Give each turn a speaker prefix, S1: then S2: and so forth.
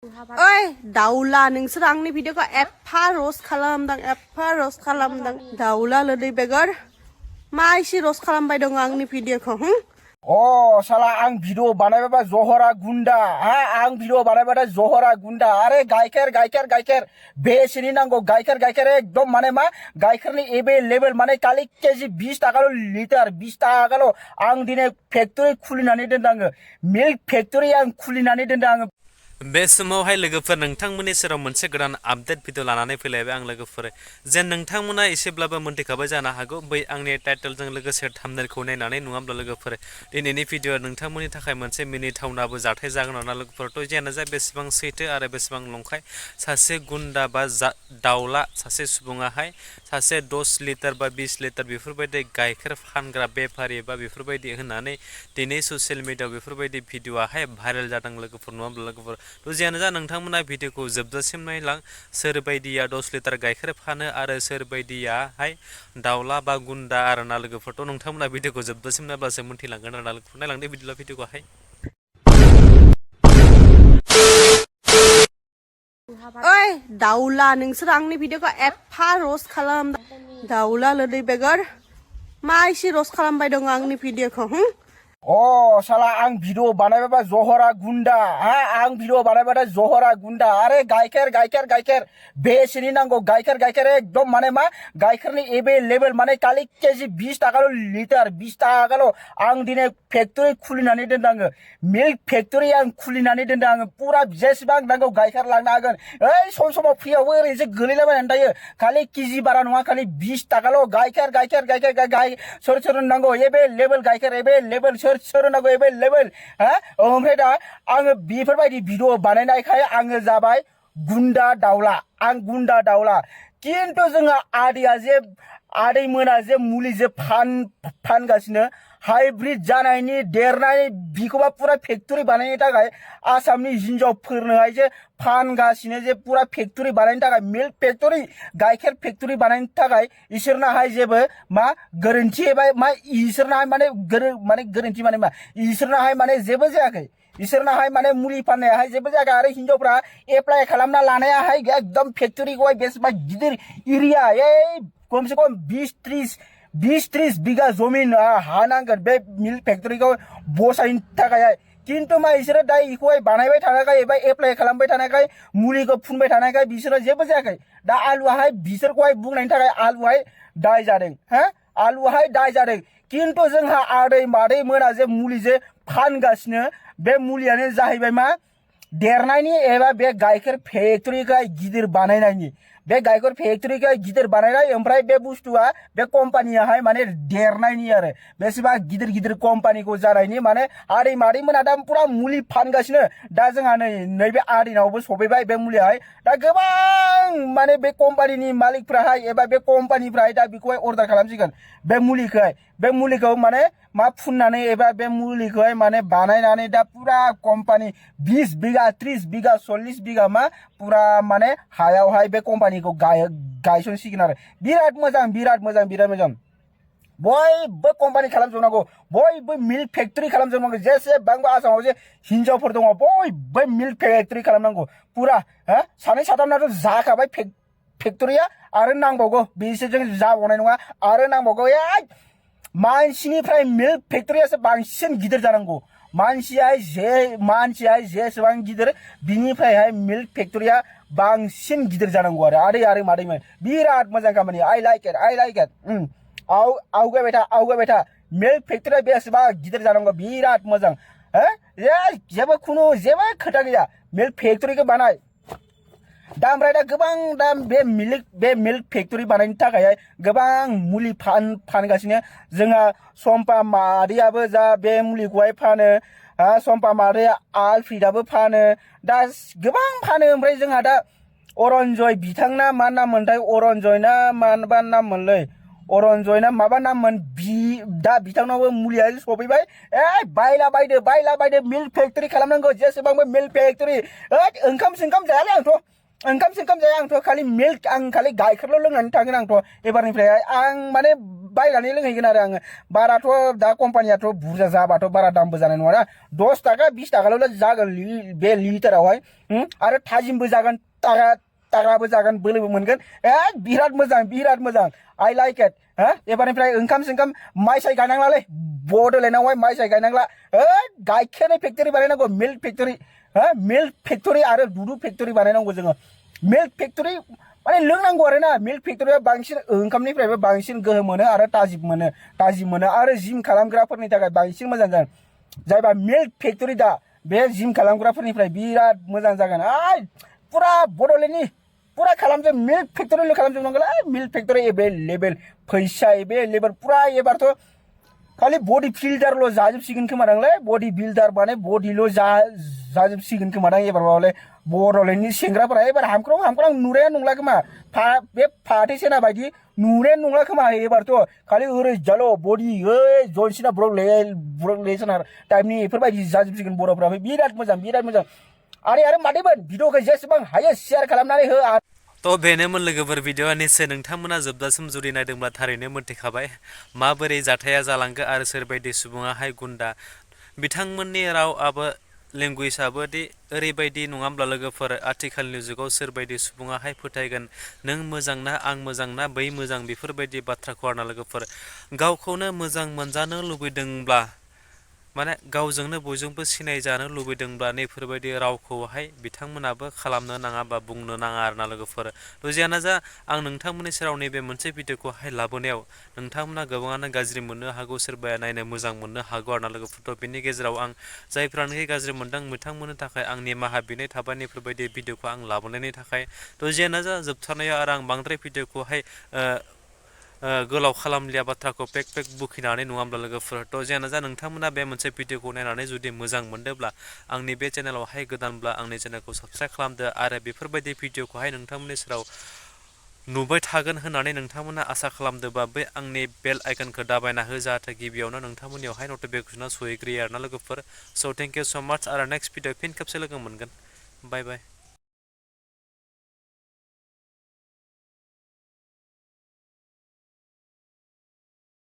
S1: ओइ दाउला नोंसोर आंनि भिडिअखौ एफा रस्ट खालामदों दाउला लोदै बेगर मा एसे रस्ट खालामबाय दं आंनि भिडिअखौ
S2: अ साला आं भिडिअ बानायबाय जहरा गुन्दा आं भिडिअ बानायबाय जहरा गुन्दा आरे गाइखेर बेसेनि नांगौ गाइखेर एकदम माने मा गाइखेरनि एभेलेबेल माने खालि केजि 20 ताकाल' लिटार 20 ताकाल' आं दिनै फेक्टरि खुलिनानै दोनदों आङो मिल्क फेक्टरि आं खुलिनानै दोनदों आङो
S3: बे समावहाय लोगोफोर नोंथांमोननि सेराव मोनसे गोदान आपडेट भिडिअ लानानै फैलायबाय आं लोगोफोर जेन नोंथांमोना एसेब्लाबो मोनथिखाबाय जानो हागौ बै आंनि टाइटेलजों लोगोसे थाम्बनेलखौ नायनानै नङाब्ला लोगोफोर दिनैनि भिडिअ नोंथांमोननि थाखाय मोनसे मिनिथावनाबो जाथाय जागोन आरोना लोगोफोर थ' जियानो जा बेसेबां सैथो आरो बेसेबां नंखाय सासे गुन्दा बा दाउला सासे सुबुङाहाय सासे 10 लिटार बा 20 लिटार बेफोरबायदि गाइखेर फानग्रा बेफारि बा बेफोरबायदि होननानै दिनै ससियेल मिडियाआव बेफोरबायदि भिडिअआहाय भाइरेल जादों लोगोफोर नङाब्ला लोगोफोर थ' जियानो जा नोंथांमोना भिडिअखौ जोबजासिम नायलां सोरबायदिया 10 लिटार गाइखेर फानो आरो सोरबायदियाहाय दाउला बा गुन्दा आरोना लोगोफोरथ' नोंथांमोना भिडिअखौ जोबजासिम नायब्लासो मोनथिलांगोन आरोना लोगोफोर नायलांदो बिदिब्ला भिडिअखौहाय
S1: ओइ दाउला नोंसोर आंनि भिडिअखौ एफा रस्ट खालामदों दाउला लोदै बेगर मा एसे रस्ट खालामबाय दं आंनि भिडिअखौ
S2: अ साला आं भिडिअ बानायबाय जहरा गुन्दा आं भिडिअ बानायबाय जहरा गुन्दा आरे गाइखेर बेसेनि नांगौ गाइखेर एकदम माने मा गाइखेरनि एभेलेबेल माने खालि केजि 20 ताकाल' लिटार 20 ताकाल' आं दिनै फेक्टरि खुलिनानै दोनदों आङो मिल्क फेक्टरि आं खुलिनानै दोनदों आङो पुरा जेसेबां नांगौ गाइखेर लांनो हागोन ओइ समाव फ्रियावबो ओरैसो गोलैलाबायनानै थायो खालि केजि बारा नङा खालि 20 ताकाल' गाइखेर सोर नांगौ एभेलेबेल गाइखेर एभेलेबेल सोर नांगौ एभेलेबेल ओमफ्राय दा आङो बेफोरबायदि भिडिअ बानायनायखाय आङो जाबाय गुन्दा दाउला आं गुन्दा दाउला खिन्थु जोंहा आदै मोना जे मुलि जे फानगासिनो हाइब्रिद जानायनि देरनाय बिखौबा पुरा फेक्टरि बानायनो थाखाय आसामनि हिनजावफोरनोहाय जे फानगासिनो जे पुरा फेक्टरि बानायनो थाखाय मिल्क फेक्टरि गाइखेर फेक्टरि बानायनो थाखाय इसोरनाहाय जेबो मा गोरोन्थि एबा मा इसोरनाहाय माने गोरोन्थि माने मा इसोरनाहाय माने जेबो जायाखै इसोरनाहाय माने मुलि फाननायाहाय जेबो जायाखै आरो हिनजावफ्रा एप्लाइ खालामना लानायाहाय एकदम फेक्टरिखौहाय बेसेबा गिदिर एरिया कमसे कम 20-30 बिगा जमिन हा नांगोन बे मिल्क फेक्टरिखौ बसायनो थाखाय खिन्थु मा इसोरो दा इखौहाय बानायबाय थानायखाय एबा एप्लाइ खालामबाय थानायखाय मुलिखौ फुनबाय थानायखाय बिसोरो जेबो जायाखै दा आलुआहाय बिसोरखौहाय बुंनायनि थाखाय आलुआहाय दाय जादों आलुआहाय दाय जादों खिन्थु जोंहा आदै मादै मोना जे मुलि जे फानगासिनो बे मुलियानो जाहैबाय मा देरनायनि एबा बे गाइखेर फेक्टरिखौ गिदिर बानायनायनि बे गाइखेर फेक्टरिखौ गिदिर बानायनाय ओमफ्राय बे बुस्थुआ बे कम्पानियाहाय माने देरनायनि आरो बेसेबा गिदिर कम्पानिखौ जानायनि माने आदै मादै मोना दा पुरा मुलि फानगासिनो दा जोंहा नैबे आदैनावबो सफैबाय बे मुलियाहाय दा गोबां माने बे कम्पानिनि मालिकफ्राहाय एबा बे कम्पानिफ्राहाय दा बेखौहाय अर्डार खालामसिगोन बे मुलिखौ माने मा फुननानै एबा बे मुलिखौहाय माने बानायनानै दा पुरा कम्पानि 20 बिगा 30 बिगा 40 बिगा मा पुरा माने हायावहाय बे कम्पानिखौ गायसनसिगोन आरो बिराद मोजां बयबो कम्पानि खालामजोबनांगौ बयबो मिल्क फेक्टरि खालामजोबनांगौ जेसेबांबो आसामाव जे हिनजावफोर दङ बयबो मिल्क फेक्टरि खालामनांगौ पुरा सानै साथामनाथ' जाखाबाय फेक्टरिया आरो नांबावगौ बिसोरजों जाबावनाय नङा आरो नांबावगौ मानसिनिफ्राय मिल्क फेक्टरियासो बांसिन गिदिर जानांगौ मानसियाहाय जेसेबां गिदिर बिनिफ्रायहाय मिल्क फेक्टरिया बांसिन गिदिर जानांगौ आरो मादैमोन बिराद मोजां खामानि आइ लाइक इट आवगायबाय था मिल्क फेक्टरिया बेसेबा गिदिर जानांगौ बिराद मोजां जेबो खोथा गैया मिल्क फेक्टरिखौ बानाय दा ओमफ्राय दा गोबां दा बे मिल्क फेक्टरि बानायनो थाखाय गोबां मुलि फानगासिनो जोंहा सम्पा मादैयाबो जा बे मुलिखौहाय फानो सम्पा मादैया आलफ्रिदाबो फानो दा गोबां फानो ओमफ्राय जोंहा दा अरन्जय बिथांना मा नाम मोनथाय अरन्जय ना माबा नाम मोनलै अरन्जय ना माबा नाममोन दा बिथांनावबो मुलिया सफैबाय बायला बायदो मिल्क फेक्टरि खालामनांगौ जेसेबांबो मिल्क फेक्टरि ओंखाम जायालै आंथ' ओंखाम सोंखाम जाया आंथ' खालि मिल्क आं खालि गाइखेरल' लोंनानै थागोन आंथ' एबारनिफ्राय आं माने बायनानै लोंहैगोन आरो आङो बाराथ' दा कम्पानियाथ' बुरजा जाबाथ' बारा दामबो जानाय नङा 10 थाखा 20 थाखाल' जागोन बे लिटारावहाय आरो थाजिमबो जागोन तागाबो जागोन बोलोबो मोनगोन बिराद मोजां आइ लाइक इट एबारनिफ्राय ओंखाम सोंखाम माइ साइ गायनांलालै बड'लेण्डआवहाय माइ साइ गायनांला गाइखेरनि फेक्टरि बानायनांगौ मिल्क फेक्टरि मिल्क फेक्टरि आरो दुधु फेक्टरि बानायनांगौ जोङो मिल्क फेक्टरि माने लोंनांगौ आरो ना मिल्क फेक्टरिया बांसिन ओंखामनिफ्रायबो बांसिन गोहो मोनो आरो थाजिम मोनो आरो जिम खालामग्राफोरनि थाखाय बांसिन मोजां जागोन जायबा मिल्क फेक्टरि दा बे जिम खालामग्राफोरनिफ्राय बिराद मोजां जागोन पुरा बड'लेण्डनि पुरा खालामजोब मिल्क फेक्टरिल' खालामजोबनांगौ मिल्क फेक्टरि एभेलेबेल फैसा एभेलेबेल पुरा एबारथ' खालि बडि बिल्डारल' जाजोबसिगोन खोमादांलै बडि बिल्डार माने बडिल' जाजोबसिगोन खोमादां एबारबालाय बड'लेण्डनि सेंग्राफोरा एबार हामख्रां नुनाया नंला खोमा बे फाथै सेना बायदि नुनाया नंला खोमा एबारथ' खालि ओरै जाल' बडि जनसिना ब्रकलेसनार टाइपनि बेफोरबायदि जाजोबसिगोन बर'फ्राबो बिराद मोजां आरो मादैमोन भिडिअखौ जेसेबां हायो शेयार खालामनानै हो
S3: तो बेनोमोन लोगोफोर भिडिअआ निस्सय नोंथांमोना जोबजासिम जुदि नायदोंब्ला थारैनो मोनथिखाबाय माबोरै जाथाया जालांखो आरो सोरबायदि सुबुङाहाय गुन्दा बिथांमोननि राव आबो लेंगुवेजआबो दि ओरैबायदि नङाब्ला लोगोफोर आथिखालनि जुगाव सोरबायदि सुबुङाहाय फोथायगोन नों मोजां ना आं मोजां ना बै मोजां बेफोरबायदि बाथ्राखौ आरोना लोगोफोर गावखौनो मोजां मोनजानो लुबैदोंब्ला माने गावजोंनो बयजोंबो सिनायजानो लुबैदोंब्ला नैफोरबायदि रावखौहाय बिथांमोनाबो खालामनो नाङा बा बुंनो नाङा आरोना लोगोफोर जियानो जा आं नोंथांमोननि सेराव नैबे मोनसे भिडिअखौहाय लाबोनायाव नोंथांमोना गोबाङानो गाज्रि मोननो हागौ सोरबाया नायनो मोजां मोननो हागौ आरोना लोगोफोर बेनि गेजेराव आं जायफ्रानोखि गाज्रि मोनदों बिथांमोननि थाखाय आं निमाहा बिनाय थाबाय नैफोरबायदि भिडिअखौ आं लाबोनायनि थाखाय जियानो जा जोबथारनायाव आरो आं बांद्राय भिडिअखौहाय गोलाव खालामलिया बाथ्राखौ पेक बुखिनानै नङाब्ला लोगोफोर जियानो जा नोंथांमोना बे मोनसे भिडिअखौ नायनानै जुदि मोजां मोनदोंब्ला आंनि बे चेनेलावहाय गोदानब्ला आंनि चेनेलखौ साबस्क्राइब खालामदो आरो बेफोरबायदि भिडिअखौहाय नोंथांमोननि सेराव नुबाय थागोन होननानै नोंथांमोना आसा खालामदोंबा बे आंनि बेल आइकनखौ दाबायना हो जाहाथे गिबियावनो नोंथांमोननियावहाय नटिफिकेसना सहैग्रोयो आरोना लोगोफोर स' थेंक इउ स' माच आरो नेक्स्ट भिडिअ फिन खेबसे लोगो मोनगोन बाय बाय